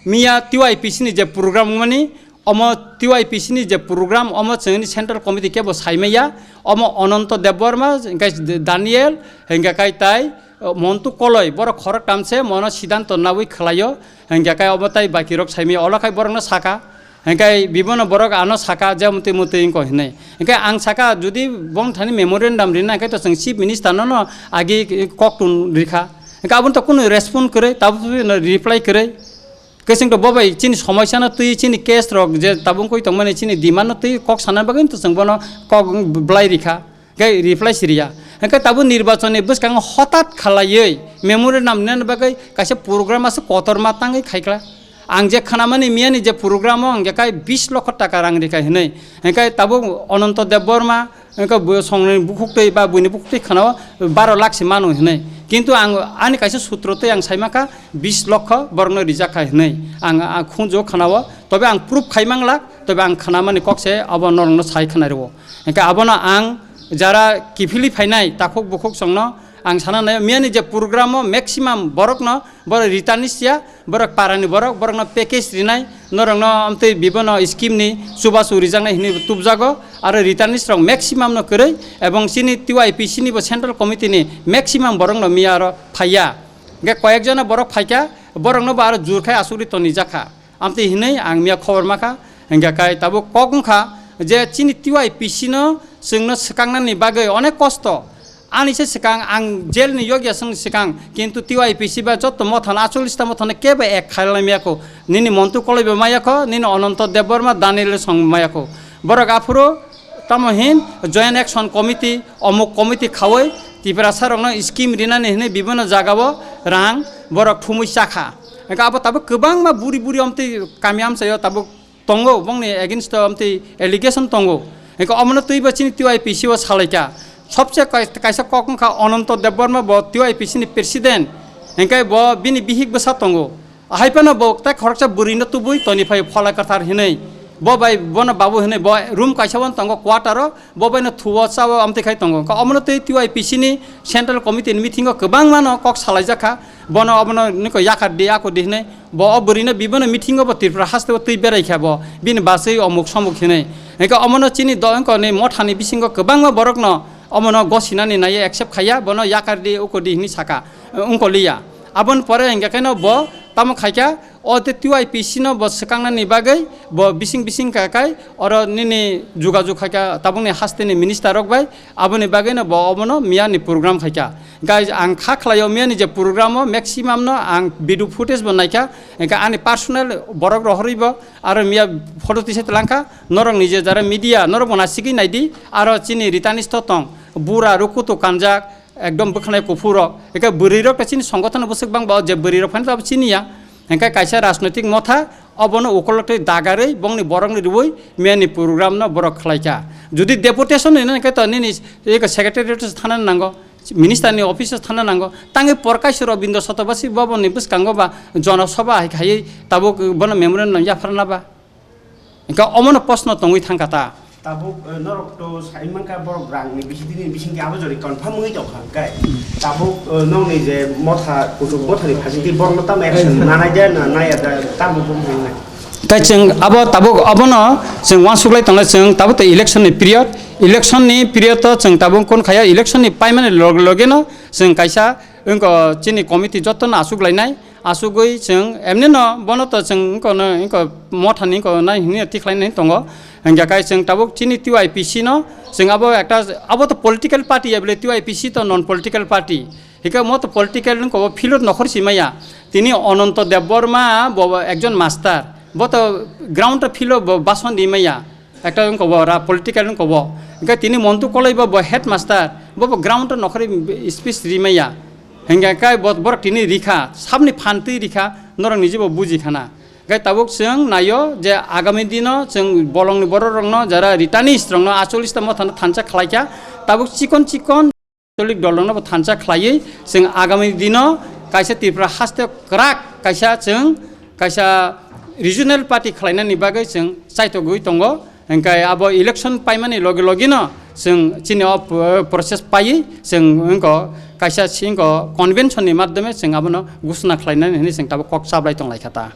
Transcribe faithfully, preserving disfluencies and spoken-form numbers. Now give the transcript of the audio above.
Miya T Y P C ni je program wngmani, omo T Y P C ni je program, omo chwngni Central Committee kebo saimaya, omo Ananto Debbarma, hingke Daniel, hingke kai tai, Montu Koloi, borok khorok tamse mono sidanto nawi khwlaio, hingke kai omo tai baki rok saimaya, olo kai borokno saka, hingke bibono borok ano saka je mutwi mutwi wngko hinwi. Hingke ang saka jodi bong thani memorandum rina hingke to chwng Chief Minister no no agi kok tun rikha. Hingke aboni to kunu respond kwrwi, tabuk reply kwrwi. Khe chwng to bo bai chini somosya no twi, chini case rok je tabuk wngwi tongmani, chini demand no twi kok sana bagwi to chwng bono kok wng blai rikha, khe reply si riya. Hingke tabuk nirbachon ni bwskango hotat khalaiwi memorandum nani bagwi kaisa program ase kotorma tangwi khaikha. Ang je khanamani miyani je program o ang je kai bis lokho taka rang rikha hinwi. Hingke tabuk Ananto Debbarma, hingke bo songnani bukhuk twi ba buini bukhuk twi khana o baro lakh se mano hinwi. Kintu ang ani kaisa sutro twi ang sai mankha bis lokho borokno rijak kha hinwi. Ang, ang khunjo khana o, tobe ang proof khai manglak, tobe ang khanamani kok se abo norokno sai khna rwo. Hingke abono ang jara kiphilwi phainai takhuk bukhuk songno ang sana nai miyani je program o maximum borokno borok returnees ya, borok parani borok, borokno package rinai, norokno amtwi bibono scheme ni chubachu rijaknai hinwi tubjago, aro returnees rok maximum no kwrwi, ebong chini T Y P C ni bo Central Committee ni maximum borokno miya aro phaiya. Hingke koyek jona borok phaikha, borokno bo aro jur khai asugri tonijakha. Amtwi hinwi ang miya khobor makha, hingke kai tabuk kok wngkha je chini T Y P C no chwngno swkangnani bagwi onek kosto. Ani se swkang ang jail ni yokya swng swkang, kintu T Y P C ba jotto mothano, achulish ta mothano kebo ek khailai maya kho. Nini Montu Koloi bo maya kho, nini Ananto Debbarma, Daniel song maya kho. Borok aphuru tamo hin Joint Action Committee, omuk committee khawi Tiprasa rokno scheme rinani hinwi bibono jagao rang borok thumwi chakha. Hingke abo tabuk kwbangma buri buri omtwi kami amchaio tabuk tongo, bongni against o amtwi allegation tongo. Hingke omono twibo chini T Y P C o salaikha. Sobse kai-, kaisa kok wngkha Ananto Debbarma, bo T Y P C ni president. Hingke bo bini bihik bwsa tongo. Ahai phano bo tei khoroksa bwrwino tubui toni phai phola kwthar hinwi. Bo bai bono babu hinwi bo room kaisa o tongo quarter o, bo baino thuo chao amtwi khai tongo. Hingke omono twi T Y P C ni Central Committee ni meeting o kwbangmano kok salaijakha. Bono obono niko yakar di, ako di hinwi. Bo o bwrwino bibono meeting o bo Tripura haste o twi berai kha bo. Bini baswi omuk somuk hinwi. Hingke omono chini do wngkoni mothani bisingo kwbangma borokno omono gosinani naiye accept khaiya, bono yakar di, uko di hinwi saka, wngkoliya. Aboni pore hingke keno bo tamo khaikha, o te T Y P C no bo swkangnani bagwi bo bising bising kha kai, oro nini jugajug khaikha tabukni hasteni minister rok bai, aboni bagwino bo obono miyani program khaikha. Guys, ang kha khlaio miyani je program o maximum no ang video footage bo naikha, hingke ani personal borok rohorwi bo aro miya photo tisa tlangkha, norok ni je jara media norok bo nasigwi naidi, aro chini returnees to tong, bura rukutu kanjak, ekdom bwkhanai kuphur rok, hingke bwrwi rok ta chini songothon bwswk bang ba je bwrwi rok phano abo chini ya, hingke kaisa rajnoitik motha obono ukolok twi dagarwi bongni borokni rwui miyani program no borok khlaikha. Jodi deputation hinwi hingke to nini eko secretariat o thana nango, minister ni office o thana nango, tangwi Prakash Rabindra Sotobasi Bhavan ni bwskango ba jonosobha hai khaiwi tabuk bono memorandum yapharna ba. Hingke omono proshno tongwi thangkha ta. Tabuk, eh, norok to sai mankha borok rang ni bising tini bising khe abo jori confirm wngwi tongkha hingke. Tabuk, eh, nokni je motha, kuchuk mothani phasingtwi borokno tamo action nanai de na naiya de tamo bum hingnai. Tai chwng abo tabuk abono chwng uansuklai tongnai chwng tabuk to election ni period, election ni period o chwng tabuk kon khaya election ni paimani log-, logeno chwng kaisa wngko chini committee jotono achuklainai. Asugwi chwng emni no bono to chwng wngko no wngko mothani wngko nai hwnwi tikhlai nai tongo. Hingkhe kai chwng tabuk chini T Y P C no chwng abo ekta abo to political party ya bole T Y P C to non political party. Hingkhe mo to political wngko bo field nokhor si maya. Tini Ananto Debbarma bo ekjon master. Bo to ground to field bo bason di maya. Ekta wngko bo ra political wngko bo. Hingke tini Montu Koloi bo, bo headmaster, bo, bo ground o nokhorwi speech rimaya. Hingke kai bo, borok tini rikha, sabni phan twi rikha, norok niji bo buji khana. Hingke tabuk chwng naio je agami dino chwng bolongni borok rokno jara returnees rokno acholis ta mothano thansa khlaikha, tabuk chikon chikon Catholic dolrokno bo thansa khlaiwi chwng agami dino kaisa Tripura haste kwrak kaisa chwng kaisa regional party khlainani bagwi chwng chaitogwi tongo. Hingkhe abo election paimani logi logino chwng chini o p-, process paiwi chwng wngkha kaisa singkho convention ni madhyome chwng abono ghoshona khlainani hinwi chwng tabuk kok chablai tonglaikha ta.